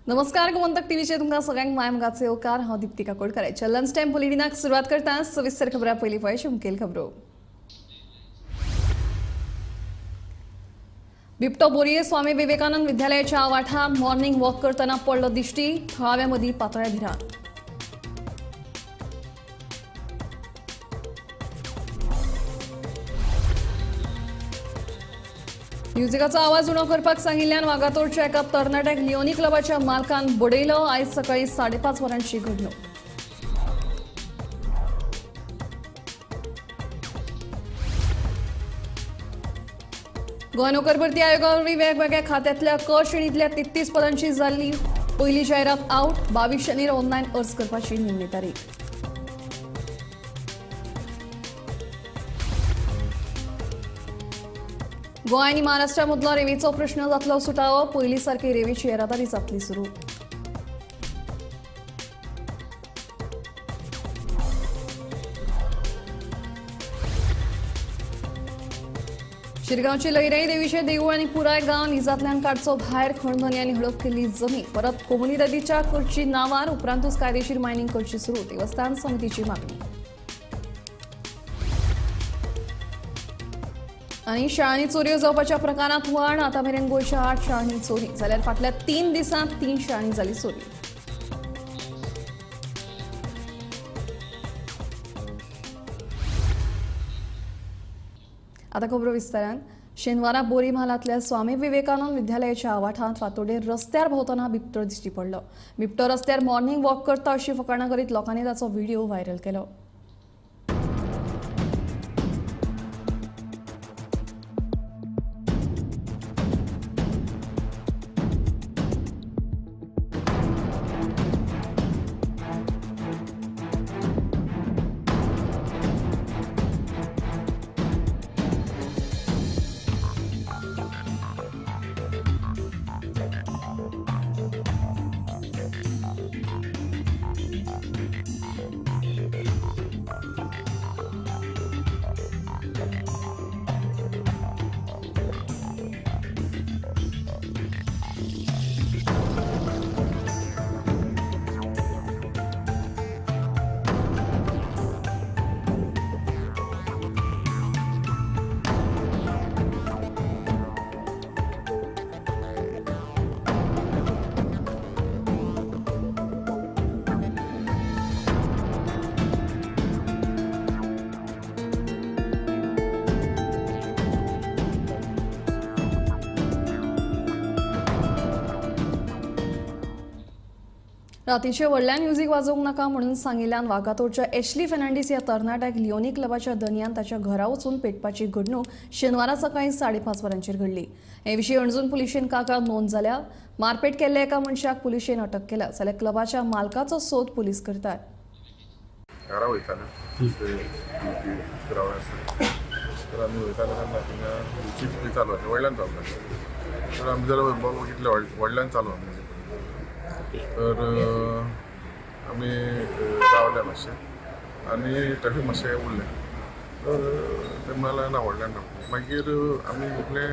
नमस्कार, गोमंतक टीव्हीचेर तुमकां सगळ्यांक माय मोगाचो येवकार. हांव दिप्ती काकोडकर. लंच टायम बुलेटिनाक सुरवात करता. सविस्तर खबरां पयलीं पळय मुखेल खबरो. बिबटो बोरये स्वामी विवेकानंद विद्यालयाच्या आवाठात मॉर्निंग वॉक करतना पडलो दिश्टी. थळाव्या मदीं पातळ्या भिरांत. म्युझिकाचो आवाज उणो करपाक सांगिल्ल्यान वागातोरच्या एका तरणाट्याक लिओनी क्लबाच्या मालकान बडयलो. आयज सकाळी 5:30 वरांची घडणूक. गोंय नोकर भरती आयोगा वरवीं वेगवेगळ्या खात्यांतल्या क श्रेणींतल्या 33 पदांची जाल्ली पयली जायरात आवट. 22 शनीर ऑनलायन अर्ज करपाची निमणी तारीख. गोंय आनी महाराष्ट्रा मदलो रेंवेचो प्रश्न जातलो सुटावो. पयली सारकी रेंवेची येरादारी जातली सुरू. शिरगांवची लईराई देवीचे देऊळ आनी पुराय गांव निजांतल्यान काडचो भायर. खणधनयांनी हडप केल्ली जमीन परत कोमुनिदादीच्या करची नांवार. उपरांतूच कायदेशीर मायनिंग करची सुरू. देवस्थान समितीची मागणी. आनी शाळांनी चोरयो जावपाच्या प्रकारांत वाड. आतां मेरेन गोंयच्या 8 शाळांनी चोरी जाल्यार फाटल्या 3 दिसांत 3 शाळांनी जाली चोरी. आतां खबरो विस्तारान. शेनवारा बोरी म्हालांतल्या स्वामी विवेकानंद विद्यालयाच्या आवाठांत फातोडेर रस्त्यार भोंवतना बिबटो दिश्टी पडलो. बिबटो रस्त्यार मॉर्निंग वॉक करता अशी फकाणां करीत लोकांनी ताचो व्हिडिओ व्हायरल केलो. रातीचे व्हडल्यान म्युझिक वाजोवंक नाका म्हणून सांगिल्ल्यान वागातोरच्या एशली फेर्नांडीस ह्या तरणाट्याक लिओनी क्लबाच्या दनयान ताच्या घरा वचून पेटपाची घडणूक शेनवारा सकाळी 5:30 वरांचेर घडली. हे विशीं अणजून पुलिशेन कागाळ नोंद जाल्या. मारपेट केल्ल्या एका मनशाक पुलिशेन अटक केल्या जाल्यार क्लबाच्या मालकाचो सोद पुलीस करतात. घरा वयताले तर आमी वयताले तेन्ना थिंगा म्युजीक बी चालू आसलें, व्हडल्यान चालू आसलें. तर आमी जाल्यार बघितलें व्हडल्यान चालू आसा म्युजीक. तर आमी रावले मातशें आनी ट्रॅफीक मातशें उरलें. तर ते म्हणलें ना व्हडल्यान ना. मागीर आमी म्हटलें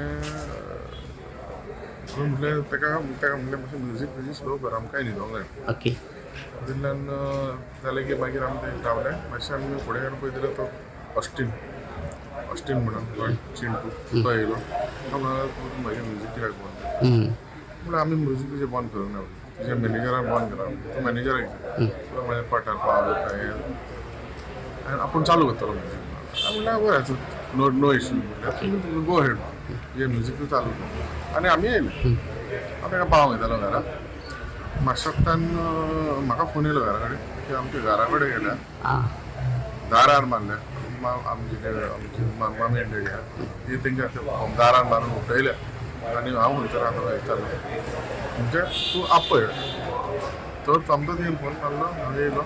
म्हटलें ताका ताका म्हणलें मातशें म्युजीक तुजी स्लो कर, आमकांय न्हिदोंक जाय. ओके. तितल्यान जालें की मागीर आमी ते रावले मातशें. आमी फुडें गेले पळय जाल्यार तो ऑस्टीन ऑस्टीन म्हणून चिंटू तो येयलो. तो म्हणलो तूं म्हजें म्युजीक कित्याक बंद? म्हणल्यार आमी म्युजीक तुजें बंद करूंक ना, तुज्या मॅनेजरान बंद केला. तो मॅनेजराक विचार, तो म्हळ्यार पटार पाव हें आनी आपूण चालू करतलो म्युजीक. हांवें म्हणलें बरें आसा, नो नो इश्यू, म्हणल्यार गो हेड, तुजें म्युजीक तूं चालू कर. आनी आमी येयले. हांव ताका पावोंक वयतालो घरा. मातशा वगतान म्हाका फोन येयलो घरा कडेन की आमच्या घरा कडेन गेल्या, दारार मारल्या. आमची आमची मामी आनी डॅडी आहा ती तेंच्या दारार मारून उठयल्या आनी हांव खंयसर आसा विचारलें. म्हणजे तूं आपय. तर सोमतो तेणें फोन मारलो. हांव येयलो,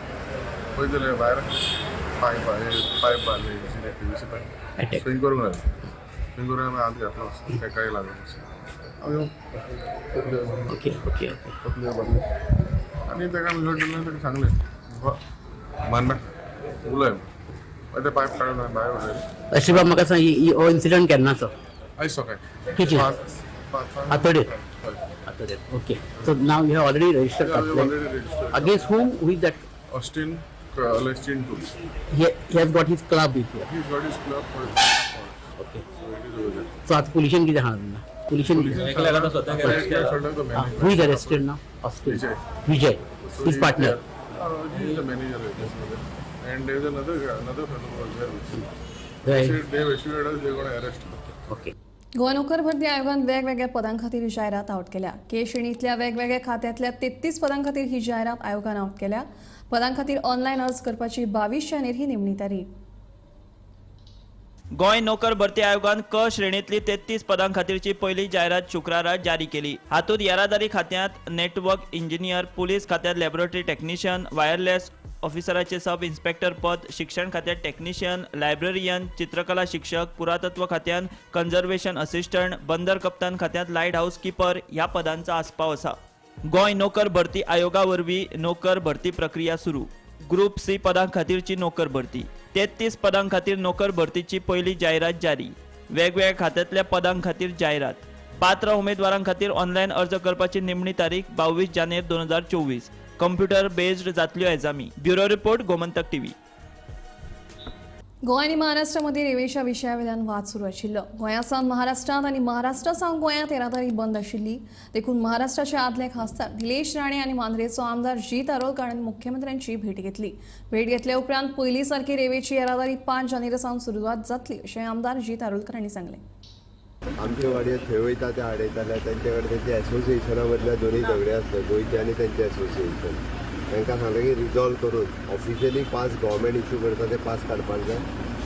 पळयत जाल्यार भायर पायप पायप बारले, पीव्हीसी पायप स्विंग करूंक लागले. स्विंग करून आमी आत घातलो, तेकाय लागलो. Okay okay okay. तकल्यो बांदले आनी ताका आमी जोड ताका सांगलें मान्ना उलय. मागीर ते पायप काडून हांवें भायर उडयलें. अशें बाब, म्हाका सांग, हो इन्सिडंट केन्नाचो? आयज सकाळी किती? 5 5. फांतोडेर? हय. after that. Okay. So now you have already registered complaint. Already registered. Against whom? Who is that? Austin alias Chintu. He has got his club with here. He's got his club for. Okay. So it is over there. So आता पोलिशन कितें आहा ना? पोलिशन who is arrested now? Austin. Vijay. Vijay. So His he is partner. there. He is the manager, I guess, over there. And there is another fellow was there. They Right. said they have assured us they are going to arrest him. Okay. Goa नोकर भरती आयोगान वेगवेगळ्या पदां खातीर जायरात out केल्या. K श्रेणींतल्या वेगवेगळ्या खात्यांतल्या 33 पदां खातीर ही जायरात आयोगान आवट केल्या. पदां खातीर ऑनलायन अर्ज करपाची 22 जानेर ही निमणी तारीख. गोंय नोकर भरती आयोगान क श्रेणींतली 33 पदां खातीरची पयली जायरात शुक्रारा जारी केली. हातूंत येरादारी खात्यांत नेटवर्क इंजिनियर, पुलीस खात्यांत लॅबोरेटरी टेक्निशियन, वायरलेस ऑफिसराचे सब इन्स्पेक्टर पद, शिक्षण खात्यांत टेक्निशियन, लायब्ररियन, चित्रकला शिक्षक, पुरातत्व खात्यांत कन्झर्वेशन असिस्टंट, बंदर कप्तान खात्यांत लायट हाऊस किपर ह्या पदांचो आस्पाव आसा. गोंय नोकर भरती आयोगा वरवीं नोकर भरती प्रक्रिया सुरू. ग्रुप सी पदां खातीरची नोकर भरती 33 पदां खातीर नोकर भरतीची पयली जायरात जारी. वेगवेगळ्या खात्यांतल्या पदां खातीर जायरात. पात्र उमेदवारां खातीर ऑनलायन अर्ज करपाची निमणी तारीख 22 जानेर 2024. कंप्युटर बेस्ड जातल्यो एजामी. Bureau report, Gomantak TV. Goa आनी महाराष्ट्रा मदीं रेंवेच्या विशया वयल्यान वाद सुरू आशिल्लो. गोंया सावन महाराष्ट्रांत आनी महाराष्ट्रा सावन गोंयांत येरादारी बंद आशिल्ली. देखून महाराष्ट्राचे आदले खासदार निलेश राणे आनी मांद्रेचो आमदार जीत आरोलकार हांणी मुख्यमंत्र्यांची भेट घेतली. भेट घेतल्या उपरांत पयली सारकी रेंवेची येरादारी 5 जानेर सावन सुरवात जातली अशें आमदार जीत आरोलकार हांणी सांगलें. आमचे गाडये थंय वयता ते आडयताले, तेंचे कडेन तेंचे एसोसिएशना मदल्या दोनूय झगडे आसले, गोंयचे आनी तेंचे एसोसिएशन. तांकां सांगलें की रिजॉल्व करून ऑफिशियली पास गव्हर्मेंट इशू करता ते पास काडपाक जाय.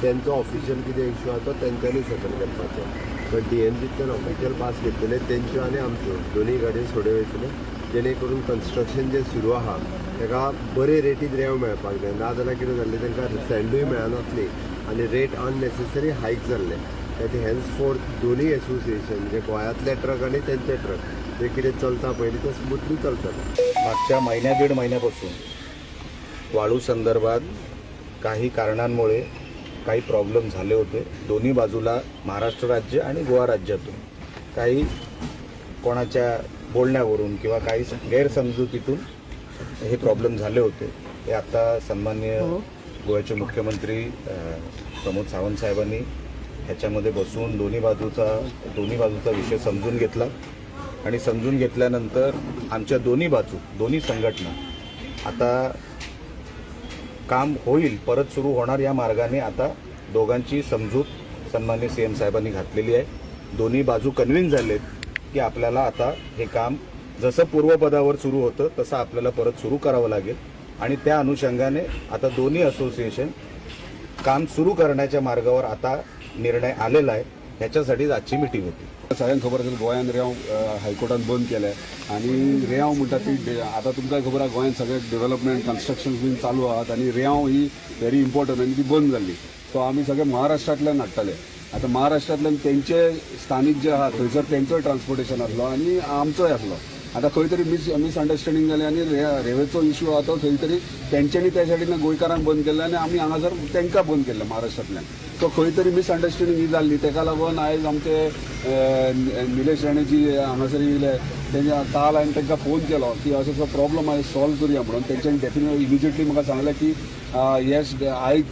तेंचो ऑफिशियल कितें इशू आहा तो तेंच्यांनी सेटल करपाचो. पण डीएमजींतल्यान ऑफिशियल पास घेतलेले तेंच्यो आनी आमच्यो दोनूय गाडयो सोड्यो वयतल्यो, जेणे करून कन्स्ट्रक्शन जें सुरू आहा ताका बरे रेटीन रेंव मेळपाक जाय. नाजाल्यार कितें जाल्लें, तांकां सँडूय मेळनासली आनी रेट अननेसेसरी हायक जाल्ले. त्या हेन्स फोर्थ दोनूय एसोसिएशन म्हणजे गोंयांतले ट्रक आनी तेंचे ट्रक जे कितें चलता पयलीं ते स्मुथली चलतले. मागच्या महिन्या दीड महिन्यापासून वाळू संदर्भात काही कारणांमुळे काही प्रॉब्लेम झाले होते. दोन्ही बाजूला महाराष्ट्र राज्य आणि गोवा राज्यातून काही कोणाच्या बोलण्यावरून किंवा काही गैरसमजुतीतून हे प्रॉब्लेम झाले होते. हे आता सन्माननीय गोव्याचे मुख्यमंत्री प्रमोद सावंत साहेबांनी ह्याच्यामध्ये बसून दोन्ही बाजूचा विषय समजून घेतला आणि समजून घेतल्यानंतर आमच्या दोन्ही बाजू, दोन्ही संघटना आता काम होईल, परत सुरू होणार या मार्गाने आता दोघांची समजूत सन्माननीय सीएम साहेबांनी घातलेली आहे. दोन्ही बाजू कन्व्हिन्स झालेत की आपल्याला आता हे काम जसं पूर्वपदावर सुरू होतं तसं आपल्याला परत सुरू करावं लागेल आणि त्या अनुषंगाने आता दोन्ही असोसिएशन काम सुरू करण्याच्या मार्गावर आता निर्णय आलेला आहे. ह्याच्यासाठीच आजची मिटिंग होती. सगळ्यांक खबर आसा गोंयान रेंव हायकोर्टान बंद केले आनी रेंव म्हणटा ती आतां तुमकां खबर आसा गोंयान सगळे डेव्हलपमेंट कन्स्ट्रक्शन बीन चालू आहात आनी रेंव ही व्हेरी इम्पॉर्टंट आनी ती बंद जाल्ली. सो आमी सगळे महाराष्ट्रांतल्यान हाडटाले. आतां महाराष्ट्रांतल्यान तेंचे स्थानीक जे आहा थंयसर तेंचोय ट्रान्सपोर्टेशन आसलो आनी आमचोय आसलो. आतां खंय तरी मिसअंडरस्टँडींग जालें आनी रेंवेचो इशू आहा तो खंय तरी तेंच्यांनी त्या सायडीन गोंयकारांक बंद केल्लें आनी आमी हांगासर तेंकां बंद केल्लें महाराष्ट्रांतल्यान. सो खंय तरी मिसअंडरस्टँडींग ही जाल्ली. तेका लागून आयज आमचे निलेश राणे जी हांगासर येयले तेंच्या काल हांवें तांकां फोन केलो की असो असो प्रॉब्लम आहा सॉल्व करुया म्हणून. तेंच्यांनी डेफिनेटली इमिजिएटली म्हाका सांगलें की येस आयज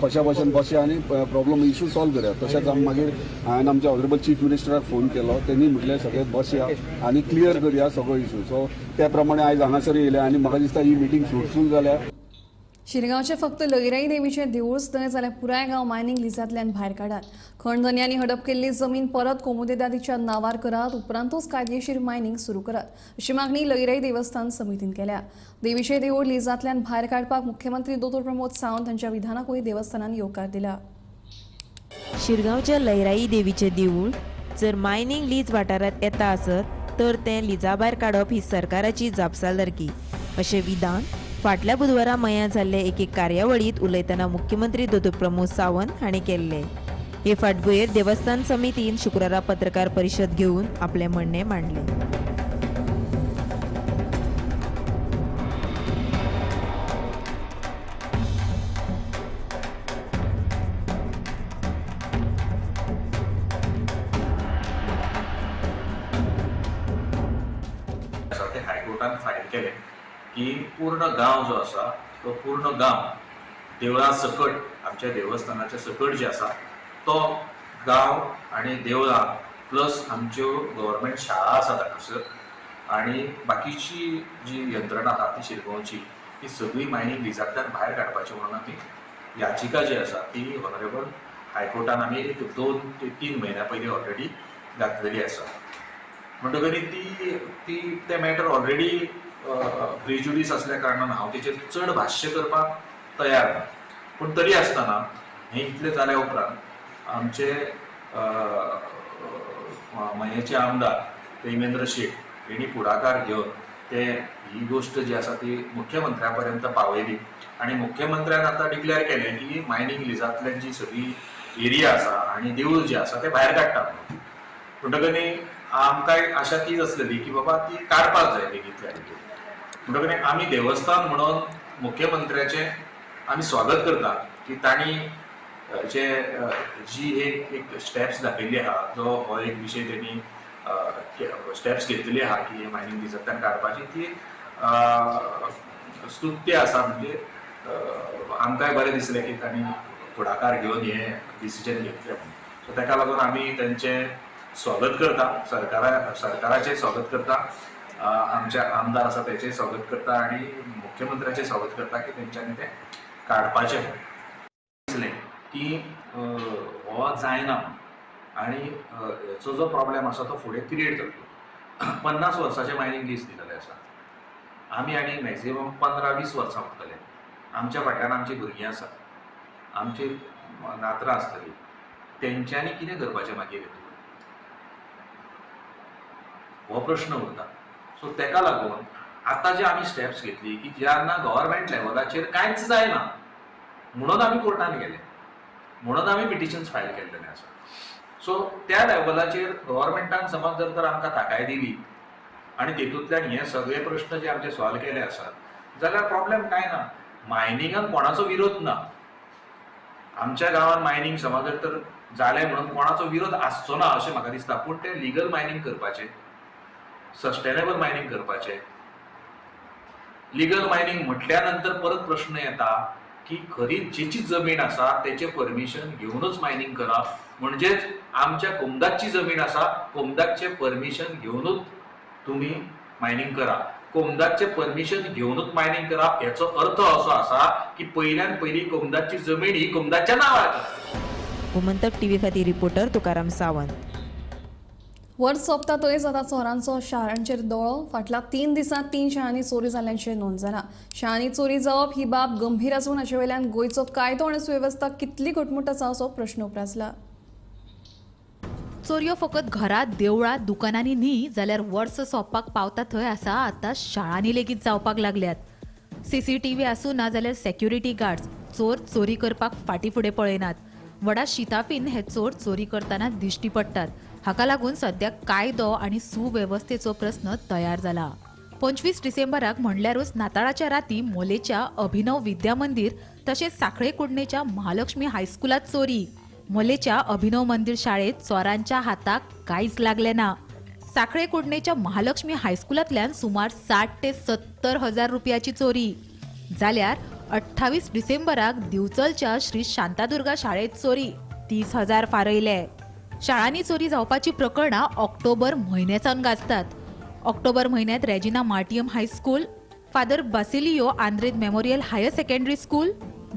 कशा भशेन बसया आनी प्रॉब्लम इशू सॉल्व करुया. तशेंच आमी मागीर हांवें आमच्या ऑनरेबल चीफ मिनिस्टराक फोन केलो, तेणी म्हटलें सगळें बसया आनी क्लियर करुया सगळो इशू. सो त्या प्रमाणे आयज हांगासर येयले आनी म्हाका दिसता ही मिटींग फ्रुटफूल जाल्या. शिरगांवचे फक्त लयराई देवीचे देवूळच न्हय जाल्यार पुराय गांव मायनिंग लिजांतल्यान भायर काडात. खणधनयांनी हडप केल्ली जमीन परत कोमुनिदादीच्या नांवार करात, उपरांतूच कायदेशीर मायनिंग सुरू करात अशी मागणी लयराई देवस्थान समितीन केल्या. देवीचे देवूळ लिजांतल्यान भायर काडपाक मुख्यमंत्री दोतोर प्रमोद सावंत हांच्या विधानाकूय देवस्थानान येवकार दिला. शिरगांवच्या लयराई देवीचे देवूळ जर मायनिंग लीज वाठारांत येता आसत तर तें लिजा भायर काडप ही सरकाराची जापसालदारकी अशें विधान फाटल्या बुधवारा मयां जाल्ले एके कार्यावळींत उलयतना मुख्यमंत्री दोतोर प्रमोद सावंत हांणी केल्लें. हे फाटभुंयेर देवस्थान समितीन शुक्रारा पत्रकार परिशद घेवन आपलें म्हणणें मांडलें. हायकोर्टान फायल केलें की पूर्ण गांव जो आसा तो पूर्ण गांव देवळा सकट, आमच्या देवस्थानाच्या सकट जे आसा तो गांव आनी देवळां प्लस आमच्यो गव्हर्मेंट शाळा आसात हांगासर आनी बाकीची जी यंत्रणा आहा ती शिरगांवची ती सगळी मायनींग लिजांतल्यान भायर काडपाची म्हणून आमी याचिका जी आसा ती ऑनरेबल हायकोर्टान आमी एक 2 ते 3 म्हयन्या पयलीं ऑलरेडी घातलेली आसा. म्हणटकच ती ती तें मॅटर ऑलरेडी प्रिज्युडीस आसल्या कारणान हांव तेचेर चड भाश्य करपाक तयार ना. पूण तरी आसतना हें इतलें जाल्या उपरांत आमचे मयेचे आमदार प्रेमेंद्र शेट हेणी फुडाकार घेवन ते ही गोश्ट जी आसा ती मुख्यमंत्र्या पर्यंत पावयली आनी मुख्यमंत्र्यान आतां डिक्लेअर केलें की मायनींग लिजांतल्यान जी सगळी एरिया आसा आनी देवूळ जें आसा तें भायर काडटा म्हणून. म्हणटकच न्ही आमकां आशा तीच आसलेली की बाबा ती काडपाक जाय बेगींतल्या बेगीन. म्हणटकच आमी देवस्थान म्हणून मुख्यमंत्र्याचें आमी स्वागत करता की तांणी जे जी एक स्टेप्स दाखयल्ली आहा, जो हो एक विशय तेणी स्टेप्स घेतलेली आहा की मायनींग लिजांतल्यान काडपाची ती स्तुत्य आसा. म्हणजे आमकांय बरें दिसलें की तांणी फुडाकार घेवन हें डिसिजन घेतलें म्हणून. सो ताका लागून आमी तेंचें स्वागत करता, सरकाराचें स्वागत करता, आमच्या आमदार आसा तेचें स्वागत करता आनी मुख्यमंत्र्याचें स्वागत करता की तेंच्यांनी तें काडपाचें म्हणून. दिसलें की हो जायना आनी हेचो जो प्रॉब्लेम आसा तो फुडें क्रिएट जातलो. 50 वर्साचें मायनींग लीज दिलेलें आसा आमी आनी मॅक्झिमम 15-20 वर्सां उरतले. आमच्या फाटल्यान आमचीं भुरगीं आसा, आमची नातरां आसतलीं, तेंच्यांनी कितें करपाचें मागीर हो प्रश्न उरता. सो तेका लागून आतां जे आमी स्टेप्स घेतली की जेन्ना गव्हर्मेंट लेवलाचेर कांयच जायना म्हणून आमी कोर्टान गेले, म्हणून आमी पिटिशन्स फायल केल्लेलें आसा. सो त्या लेवलाचेर गव्हर्मेंटान समज जर तर आमकां थाकाय दिली आनी तेतूंतल्यान हे सगळे प्रश्न जे आमचे सॉल्व केले आसात जाल्यार प्रॉब्लेम कांय ना. मायनिंगाक कोणाचो विरोध ना, आमच्या गांवांत मायनींग समज जर तर जालें म्हणून कोणाचो विरोध आसचो ना अशें म्हाका दिसता. पूण तें लिगल मायनींग करपाचें, सस्टेनेबल मायनींग करपाचें. लिगल मायनींग म्हटल्या नंतर परत प्रश्न येता की खरी जेची जमीन आसा तेचें परमिशन घेवनूच मायनींग करप, म्हणजेच आमच्या कोमदाची जमीन आसा, कोमदाचें परमिशन घेवनूच तुमी मायनींग करा. कोमदाचें परमिशन घेवनूच मायनींग करप हेचो अर्थ असो आसा की पयल्यान पयली कोमदाची जमीन ही कोमदाच्या नांवार. गोमंतक टीव्ही खातीर रिपोर्टर तुकाराम सावंत. वर्स सोंपता थंयच आतां चोरांचो शारांचेर दोळो. फाटल्या 3 दिसांत 3 शाळांनी चोरी जाल्ल्याचें नोंद जालां. शाळांनी चोरी जावप ही बाब गंभीर आसून हाचे वयल्यान गोंयचो कायदो आनी सुवेवस्था कितली घटमूट आसा असो प्रश्न उप्रासला. चोरयो फकत घरात, देवळां, दुकानांनी न्ही जाल्यार वर्स सोंपपाक पावता थंय आसा आतां शाळांनी लेगीत जावपाक लागल्यात. सीसीटीव्ही आसूं ना जाल्यार सेक्युरिटी गार्ड्स चोर चोरी करपाक फाटीं फुडें पळयनात. व्हडा शिताफीन हे चोर चोरी करतना दिश्टी पडटात. हाका लागून सद्या कायदो आनी सुवेवस्थेचो प्रस्न तयार जाला. 25 डिसेंबराक म्हणल्यारूच नाताळाच्या राती मोलेच्या अभिनव विद्या मंदिर तशेंच साखळे कुडणेच्या महालक्ष्मी हायस्कुलात चोरी. मोलेच्या अभिनव मंदिर शाळेत चोरांच्या हाताक कांयच लागलें ना. साखळे कुडणेच्या महालक्ष्मी हायस्कुलांतल्यान सुमार 60 ते 70 हजार रुपयाची चोरी. जाल्यार 28 डिसेंबराक दिवचलच्या श्री शांतादुर्गा शाळेत चोरी, 30,000 फारयले. शाळांनी चोरी जावपाची प्रकरणां ऑक्टोबर म्हयन्यासावन गाजतात. ऑक्टोबर म्हयन्यात Regina Martium high school, father Basilio Andrade memorial higher secondary school,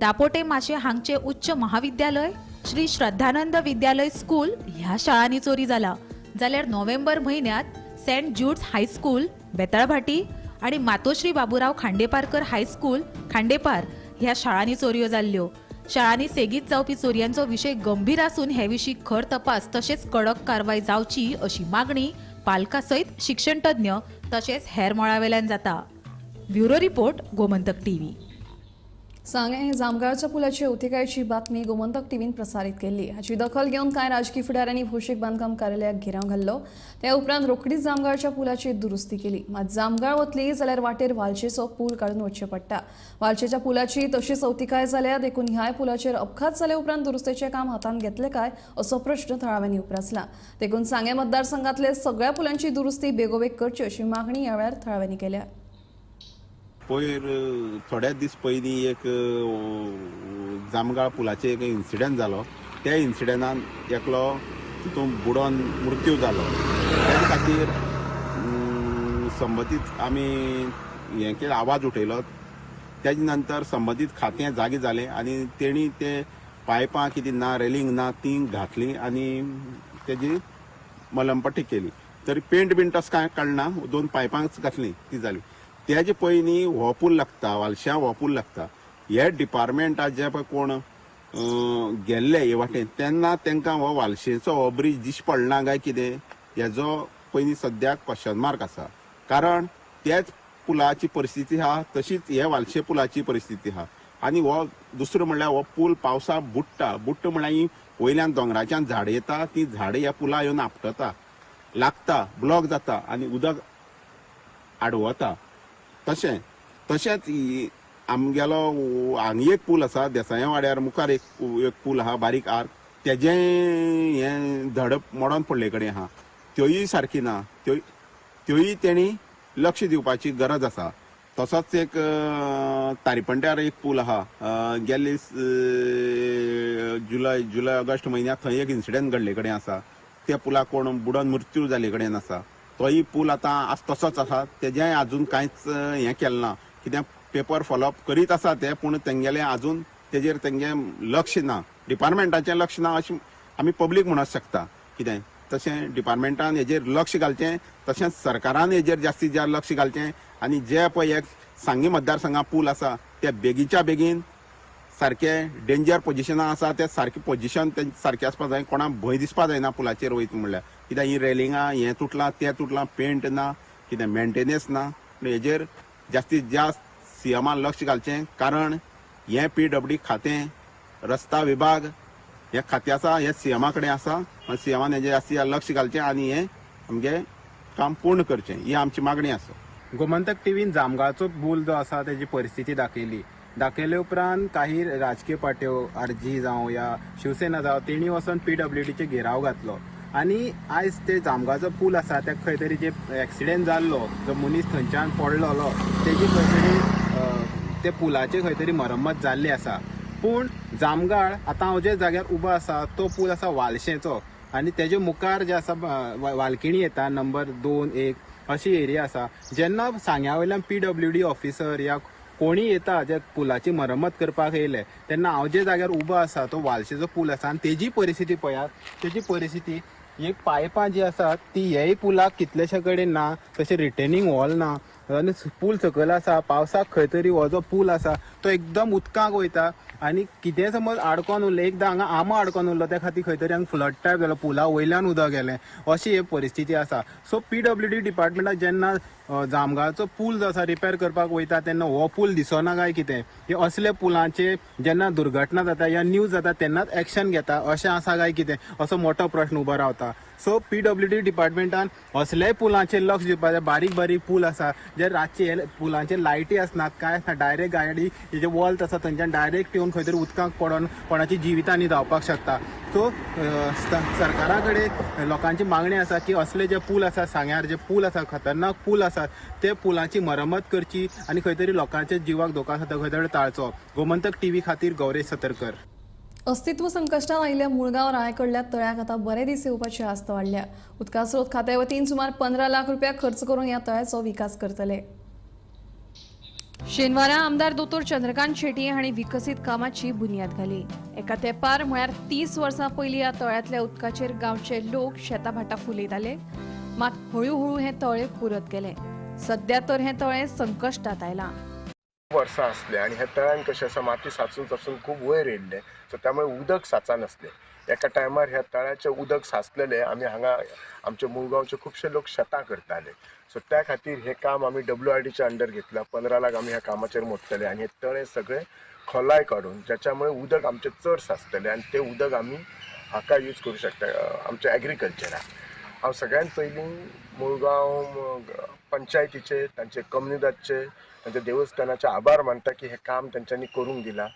Dapote Mashem हांगचे उच्च महाविद्यालय, श्री श्रद्धानंद विद्यालय स्कूल ह्या शाळांनी चोरी जाला. जाल्यार नोव्हेंबर म्हयन्यात सेंट ज्यूड्स हायस्कूल बेताळभाटी आनी मातोश्री बाबुराव खांडेपारकर हायस्कूल खांडेपार ह्या शाळांनी चोरयो जाल्ल्यो. शाळांनी सेगीत जावपी चोरयांचो विशय गंभीर आसून हे विशीं खर तपास तशेंच कडक कारवाय जावची अशी मागणी पालकां सयत शिक्षण तज्ञ तशेंच हेर मळावेल्यान जाता. Bureau report, Gomantak TV. सांगें जामगाळच्या पुलाची अवतिकायेची बातमी गोमंतक टीव्हीन प्रसारीत केल्ली. हाची दखल घेवन कांय राजकी फुडाऱ्यांनी भौशीक बांदकाम कार्यालयाक घेराव घाल्लो. त्या उपरांत रोखडीच जामगाळच्या पुलाची दुरुस्ती केली. मात जामगाळ वतली जाल्यार वाटेर वालचेचो पूल काडून वचचें पडटा. वालचेच्या पुलाची तशीच अवतिकाय जाल्या देखून ह्याय पुलाचेर अपघात जाले उपरांत दुरुस्तेचें काम हातांत घेतलें काय असो प्रश्न थळाव्यांनी उप्रासला. देखून सांगें मतदारसंघातले सगळ्या पुलांची दुरुस्ती बेगोबेग करची अशी मागणी ह्या वेळार थळाव्यांनी केल्या. पयर थोड्या दीस पयलीं एक जामगाळ पुलाचेर एक इन्सिडंट जालो. त्या इन्सिडंटान एकलो तितून बुडोन मृत्यू जालो. त्या खातीर संबंदीत आमी हें केलें, आवाज उठयलो. तेजे नंतर संबंदीत खातें जागे जालें आनी तेणी ते पायपां कितें ना, रेलिंग ना, ती घातली आनी तेजी मलमपट्टी केली. तरी पेंट बीन तसो कांय काडना, दोन पायपांच घातली ती जाली. तेजे पयलीं हो पूल लागता, वालश्यां हो पूल लागता. हे डिपार्टमेंटा जे पळय कोण गेल्ले हे वाटेन तेन्ना तांकां हो वालशेचो हो ब्रीज दिश्टी पडना काय कितें हेजो पयलीं सद्याक क्वेश्चन मार्क आसा. कारण त्याच पुलाची परिस्थिती आहा तशीच हे वालशे पुलाची परिस्थिती आहा. आनी हो दुसरो म्हणल्यार हो पूल पावसा बुडटा. बुडटा म्हणल्यार ही वयल्यान दोंगराच्यान झाडां येता, ती झाडां ह्या पुला येवन आपटता, लागता, ब्लॉक जाता आनी उदक आडवता. तशें तशेंच आमगेलो हांगा एक पूल आसा देसाया वाड्यार मुखार एक पूल आहा बारीक आर्क, तेजें हें धडप मोडोन पडले कडेन आहा, त्योय सारकी ना, त्योय तेणी लक्ष दिवपाची गरज आसा. तसोच एक तारीपंट्यार एक पूल आहा, गेल्ले जुलय ऑगस्ट म्हयन्याक थंय एक इन्सिडंट घडले कडेन आसा. त्या पुलाक कोण बुडोन मृत्यू जाल्ले कडेन आसा. तोय पूल आतां आज तसोच आसा, तेजेंय आजून कांयच हें केलें ना. कितें पेपर फॉलोअप करीत आसा ते, पूण तेंगेलें आजून तेजेर तेंगे लक्ष ना, डिपार्टमेंटाचें लक्ष ना अशें आमी पब्लीक म्हणूंक शकता. कितें तशें डिपार्टमेंटान हेजेर लक्ष घालचें, तशेंच सरकारान हेजेर जास्तीत जास्त लक्ष घालचें आनी जे पळय एक सांगें मतदारसंघा पूल आसा ते बेगीच्या बेगीन सारके डेंजर पोजिशनां आसा ते सारकें पोजिशन तें सारकें आसपा जाय, कोणाक भंय दिसपा जायना पुलाचेर वयता म्हणल्यार. कित्याक ही रेलिंगां हें तुटलां तें तुटलां, पेंट ना, कितें मेंटेनन्स ना. हेजेर जास्तीत जास्त सीएमान लक्ष घालचें, कारण हें पीडब्ल्यूडी खातें, रस्ता विभाग हें खातें आसा, हें सीएमा कडेन आसा. सीएमान हेजेर जास्तीत जास्त लक्ष घालचें आनी हें आमगें काम पूर्ण करचें, ही आमची मागणी आसा. गोमंतक टीव्हीन जामगाळचो पूल जो आसा तेजी परिस्थिती दाखयली. दाखयले उपरांत काही राजकीय पार्ट्यो आरजी जावं या शिवसेना जावं तेणी वचून पीडब्ल्यूडीचेर घेराव घातलो आनी आयज ते जामगाळचो पूल आसा त्या खंय तरी जे एक्सिडेंट जाल्लो, जो मनीस थंयच्यान पडलेलो तेजी खंय तरी ते पुलाची खंय तरी मरम्मत जाल्ली आसा. पूण जामगाळ आतां हांव जे जाग्यार उबो आसा तो पूल आसा वालशेचो आनी तेजे मुखार जे आसा वालकिणी येता नंबर 2 1 अशी एरिया आसा. जेन्ना सांग्या वयल्यान पीडब्ल्यूडी ऑफिसर या कोणी येता जे पुलाची मरम्मत करपाक येयले तेन्ना हांव जे जाग्यार उबो आसा तो वालशेचो पूल आसा आनी तेजी परिस्थिती पळयात, तेजी परिस्थिती एक पायपां जी आसात ती हेय पुलाक कितलेशे कडेन ना, तशें रिटेनिंग वॉल ना आनी पूल सकयल आसा. पावसाक खंय तरी हो जो पूल आसा तो एकदम उदकाक वयता आनी कितें समज आडकोन उरलें, एकदां हांगा आंबो आडकोन उरलो त्या खातीर खंय तरी हांगा फ्लड टायप जालो, पुला वयल्यान उदक गेलें, अशी ही परिस्थिती आसा. सो पीडब्ल्यूडी डिपार्टमेंटाक जेन्ना जामगाळचो पूल जो आसा रिपेर करपाक वयता तेन्ना हो पूल दिसना काय कितें, हे असले पुलांचे जेन्ना दुर्घटना जाता या न्यूज जाता तेन्नाच एक्शन घेता अशें आसा काय कितें, असो मोठो प्रश्न उबो रावता. सो पीडब्ल्यूडी डिपार्टमेंटान असल्याय पुलांचेर लक्ष दिवपाक जाय. बारीक बारीक पूल आसा जे रातचे पुलांचेर लायटी आसनात, कांय आसना, डायरेक्ट गाडी जे वॉल्त आसा थंयच्यान डायरेक्ट येवन खंय तरी उदकाक पडोन कोणाची जिवितांनी जावपाक शकता. सो सरकारा कडेन लोकांची मागणी आसा की असले जे पूल आसा सांग्यार जे पूल आसा खतरनाक पूल आसा ते पुलांची मरम्मत करची आनी खंय तरी लोकांच्या जिवाक धोको आसा तो खंय तरी टाळचो. गोमंतक टीव्ही खातीर गौरेश सतरकर. अस्तित्व संकश्टात आयिल्ल्या मुळगांव रायकडल्या तळ्याक आतां बरे दीस येवपाची आस्त वाडल्या. उदका स्रोत खात्या वतीन सुमार 15 लाख रुपया खर्च करून ह्या तळ्याचो विकास करतले. शेनवारा आमदार दोतोर चंद्रकांत शेट्ये हांणी विकसीत कामाची बुन्याद घाली. एका तेंपार म्हळ्यार 30 वर्सां पयलीं ह्या तळ्यांतल्या उदकाचेर गांवचे लोक शेतां भाटां फुलयताले, मात हळू हळू हें तळें पुरत गेलें. सद्या तर हें तळें संकश्टात आयलां. वर्सां आसले आनी ह्या तळ्यान कशें आसा माती साचून साचून खूब वयर येयल्लें, सो त्यामुळे उदक साचनासलें. एका टायमार ह्या तळ्याचें उदक साचलेलें आमी हांगा आमच्या मुळगांवचे खुबशे लोक शेतां करताले. सो त्या खातीर हें काम आमी WRDच्या अंडर घेतलां. 15 लाख आमी ह्या कामाचेर मोडटले आनी हें तळें सगळें खोलाय काडून ज्याच्यामुळे उदक आमचें चड साचतलें आनी तें उदक आमी हाका यूज करूं शकता आमच्या एग्रीकल्चराक. हांव सगळ्यांत पयलीं मुळगांव पंचायतीचे, तांचे कम्युनिदादचे, तांच्या देवस्थानाचे आभार मानता की हें काम तांच्यांनी करूंक दिलां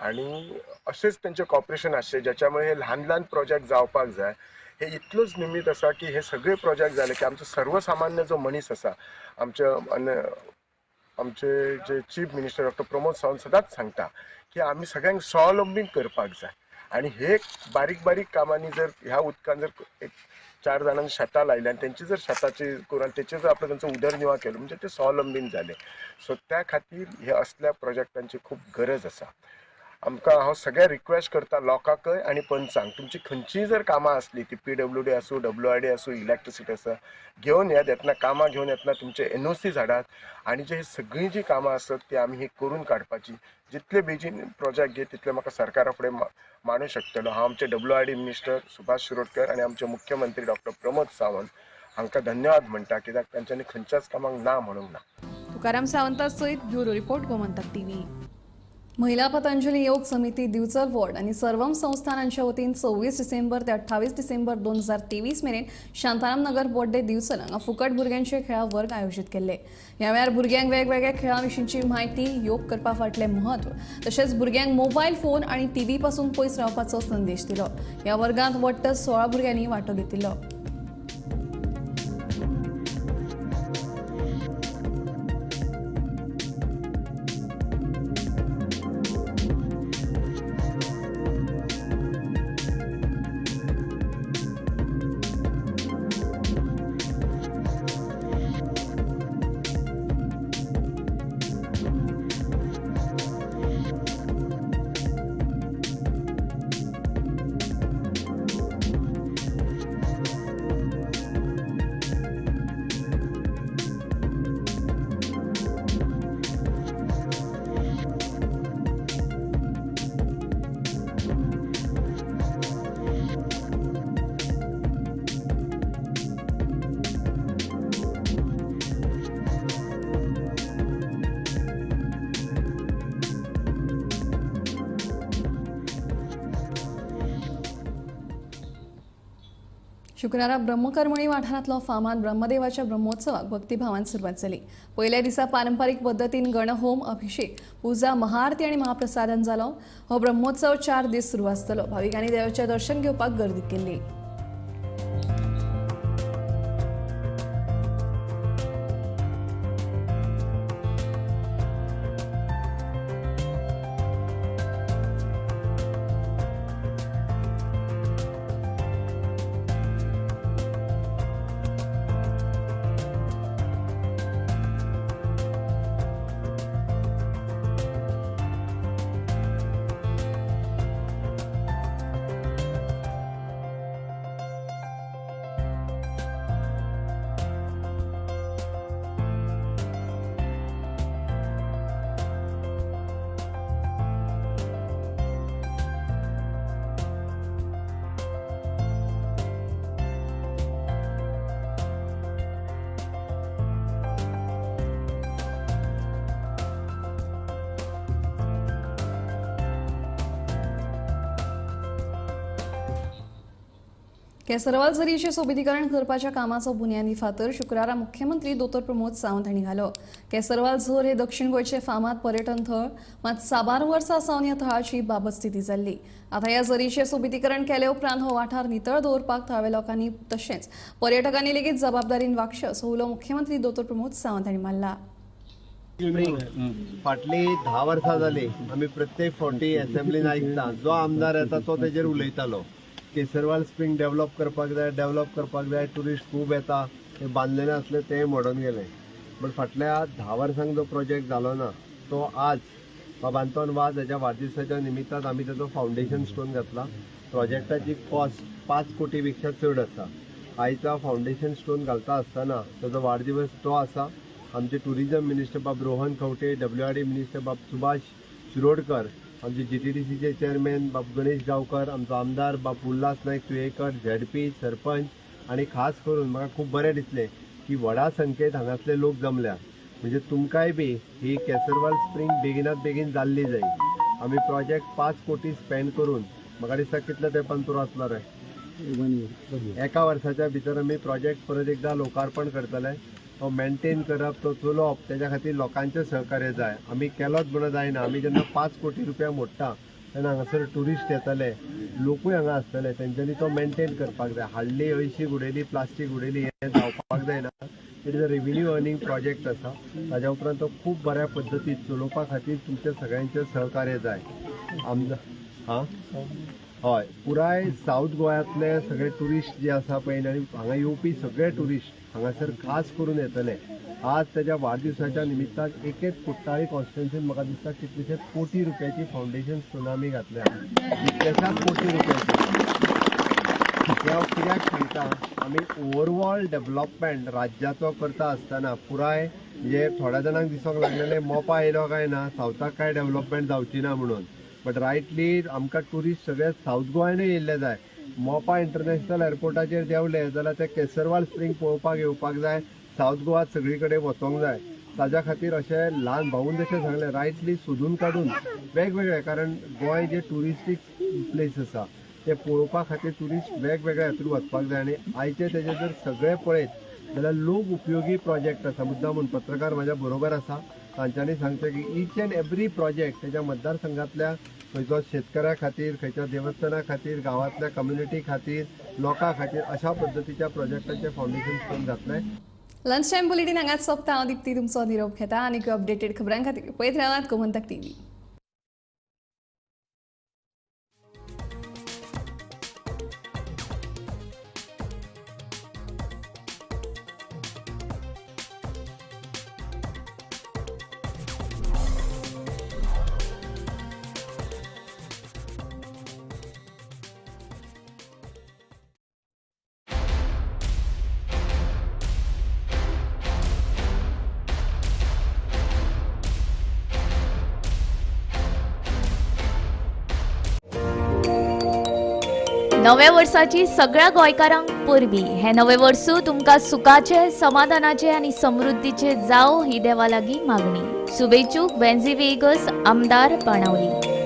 आनी अशेंच तांचें कॉपरेशन आसचें ज्याच्यामुळे हे ल्हान ल्हान प्रोजेक्ट जावपाक जाय. हे इतलोच निमीत आसा की हे सगळे प्रोजेक्ट जाले की आमचो सर्वसामान्य जो मनीस आसा, आमचे जे chief minister doctor Pramod Sawant सदांच सांगता की आमी सगळ्यांक स्वावलंबी करपाक जाय आनी हे बारीक बारीक कामांनी जर ह्या उदकान जर एक 4 जाणांनी शेतां लायली आनी तेंची जर शेताची करून आनी तेचेर जर आपलो तांचो उदरनिर्वाह केलो म्हणजे ते स्वावलंबीन जाले. सो त्या खातीर हे असल्या प्रोजेक्टांची खूब गरज आसा. आमकां हांव सगळ्या रिक्वेस्ट करता लोकांकय आनी पंचांक, तुमची खंयचीय जर कामां आसली ती PWD आसूं, WRD आसूं, इलेक्ट्रिसिटी आसा, घेवन येत येतना कामां घेवन येतना तुमचे NOCs हाडात आनी जे सगळीं जीं कामां आसत ती आमी ही करून काडपाची. जितले बेगीन प्रोजेक्ट घेत तितले म्हाका सरकारा फुडें मांडूंक शकतलो. हांव आमचे WRD minister Subhash Shirodkar आनी आमचे मुख्यमंत्री डॉक्टर प्रमोद सावंत हांकां धन्यवाद म्हणटा कित्याक तांच्यांनी खंयच्याच कामाक ना म्हणूंक ना. तुकाराम सावंता सयत ब्युरो रिपोर्ट, गोमंतक टीव्ही. महिला पतंजली योग समिती दिवचल वॉर्ड आणि सर्वम संस्थानांच्या वतीन 26 डिसेंबर ते 28 डिसेंबर 2023 मेरेन शांताराम नगर बोड्डे दिवचल हांगा फुकट भुरग्यांचे खेळा वर्ग आयोजीत केल्ले. ह्या वेळार भुरग्यांक वेगवेगळ्या खेळां विशींची म्हायती, योग करपा फाटलें म्हत्व तशेंच भुरग्यांक मोबायल फोन आनी टीव्ही पासून पयस रावपाचो संदेश दिलो. ह्या वर्गांत वट्ट 16 भुरग्यांनी वांटो घेतिल्लो. शुक्रारा ब्रह्मकर्मणी वाठारांतलो फामाद ब्रह्मदेवाच्या ब्रह्मोत्सवाक भक्तिभावान सुरवात जाली. पयल्या दिसा पारंपारीक पद्दतीन गणहोम, अभिषेक, पुजा, महाआरती आनी महाप्रसादन जालो. हो ब्रह्मोत्सव 4 दीस सुरू आसतलो. भाविकांनी देवाचें दर्शन घेवपाक गर्दी केल्ली. केसरवाल झरीचें सोबितीकरण करपाच्या कामाचो बुन्यादी फातर शुक्रारा मुख्यमंत्री दोतोर प्रमोद सावंत हांणी घालो. केसरवाल झर हे दक्षिण गोंयचें फामाद पर्यटन थळ, मात साबार वर्सां सावन ह्या थळाची बाबत स्थिती जाल्ली. आतां ह्या झरीचें सोबितीकरण केले उपरांत हो वाठार नितळ दवरपाक थळाव्या लोकांनी तशेंच पर्यटकांनी लेगीत जबाबदारीन वागचें असो उलो मुख्यमंत्री दोतोर प्रमोद सावंत हांणी मारला. फाटली 10 वर्सां जाली आमी प्रत्येक फावटी असेंब्लीन आयकता, जो आमदार येता तो तेजेर उलयतालो. केसरवाल स्प्रिंग डेव्हलप करपाक जाय, डेव्हलप करपाक जाय, ट्युरिस्ट खूब येता, ते बांदलेले आसले ते मोडून गेले. बट फाटल्या 10 वर्सांक जो प्रोजेक्ट जालो ना तो आज बाब आंतोन वाज हाच्या वाडदिसाच्या निमित्तान आमी ताचो फावंडेशन स्टोन घातला. प्रोजेक्टाची कॉस्ट 5 कोटी पेक्षा चड आसा. आयचा फावंडेशन स्टोन घालता आसतना ताचो वाडदिवस तो आसा. आमचे टुरिजम मिनिस्टर बाब रोहन खंवटे, WRD minister बाब सुभाष शिरोडकर, आमचे GTDCचे चेअरमॅन बाब गणेश गांवकर, आमचो आमदार बाब उल्हास नायक तुयेकर, ZP sarpanch, आनी खास करून म्हाका खूब बरें दिसलें की व्हडा संख्येत हांगासले लोक जमल्या. म्हणजे तुमकांय बी ही केसरवाल स्प्रिंग बेगिनात बेगीन जाल्ली जाय. आमी प्रोजेक्ट 5 कोटी स्पेंड करून म्हाका दिसता कितल्या तेंपान पुरो आसलो रे, एका वर्साच्या भितर आमी प्रोजेक्ट परत एकदां लोकार्पण करतले. तो मेंटेन करप, तो चलोवप, तेज्या खातीर लोकांचें सहकार्य जाय. आमी केलोच म्हणून जायना. आमी जेन्ना 5 कोटी रुपया मोडटा तेन्ना हांगासर ट्युरिस्ट येतले, लोकूय हांगा आसतले, तेंच्यांनी तो मेंटेन करपाक जाय. हाडली अंयशीं उडयली, प्लास्टीक उडयली, हें जावपाक जायना. It is a revenue earning project आसा. ताज्या उपरांत तो खूब बऱ्या पद्दतीन चलोवपा खातीर तुमच्या सगळ्यांचें सहकार्य जाय. आमदार हां हय, पुराय सावथ गोंयांतले सगळे ट्युरिस्ट जे आसा पळय आनी हांगा येवपी सगळे ट्युरिस्ट हांगासर खास करून येतले. आज ताज्या वाडदिवसाच्या निमित्तान एकेच कुट्टाळी कॉन्स्टिट्युएन्सीन म्हाका दिसता कितलेशेच कोटी रुपयाची फावंडेशन स्टोन आमी घातल्या, कितलेशाच कोटी रुपयाची. हें हांव कित्याक सांगता, आमी ओवरऑल डेवलपमेंट राज्याचो करता आसतना पुराय म्हणजे थोड्या जाणांक दिसूंक लागलेलें मोपा येयलो काय ना सावथाक काय डेवलपमेंट जावची ना म्हणून, बट रायटली आमकां ट्युरिस्ट सगळे सावथ गोंयानूय येयल्ले जाय. मोपा इंटरनॅशनल एअरपोर्टाचेर देंवले जाल्यार ते केसरवाल स्प्रींग पळोवपाक येवपाक जाय, सावथ गोवा सगळी कडेन वचोंक जाय. ताज्या खातीर अशें ल्हान भाऊन जशें सांगलें रायटली सोदून काडून वेगवेगळे, कारण गोंय जे ट्युरिस्टीक प्लेस आसा ते पळोवपा खातीर ट्युरिस्ट वेगवेगळ्या हातूंत वचपाक जाय. आनी आयचे तेजे जर सगळे पळयत जाल्यार लोक उपयोगी प्रोजेक्ट आसा. मुद्दाम म्हूण पत्रकार म्हाज्या बरोबर आसा, तांच्यांनी सांगचें की ईच एंड एवरी प्रोजेक्ट तेज्या मतदारसंघातल्या खंयचो शेतकऱ्या खातीर, खंयच्या देवस्थाना खातीर, गांवांतल्या कम्युनिटी खातीर, लोकां खातीर अशा पद्दतीच्या प्रोजेक्टाचें फावंडेशन स्टोन घातलें. लंच टायम बुलेटीन हांगाच सोंपता. हांव दीप्ती तुमचो निरोप घेता आनी अपडेटेड खबरां खातीर पळयत रावात गोमंतक टीव्ही. नव्या वर्साची सगळ्या गोंयकारांक परबीं. हें नवें वर्सू तुमकां सुखाचें, समाधानाचें आनी समृद्धीचें जावं ही देवा लागीं मागणी. शुभेच्छुक वेन्झी वेगस, आमदार बाणावली.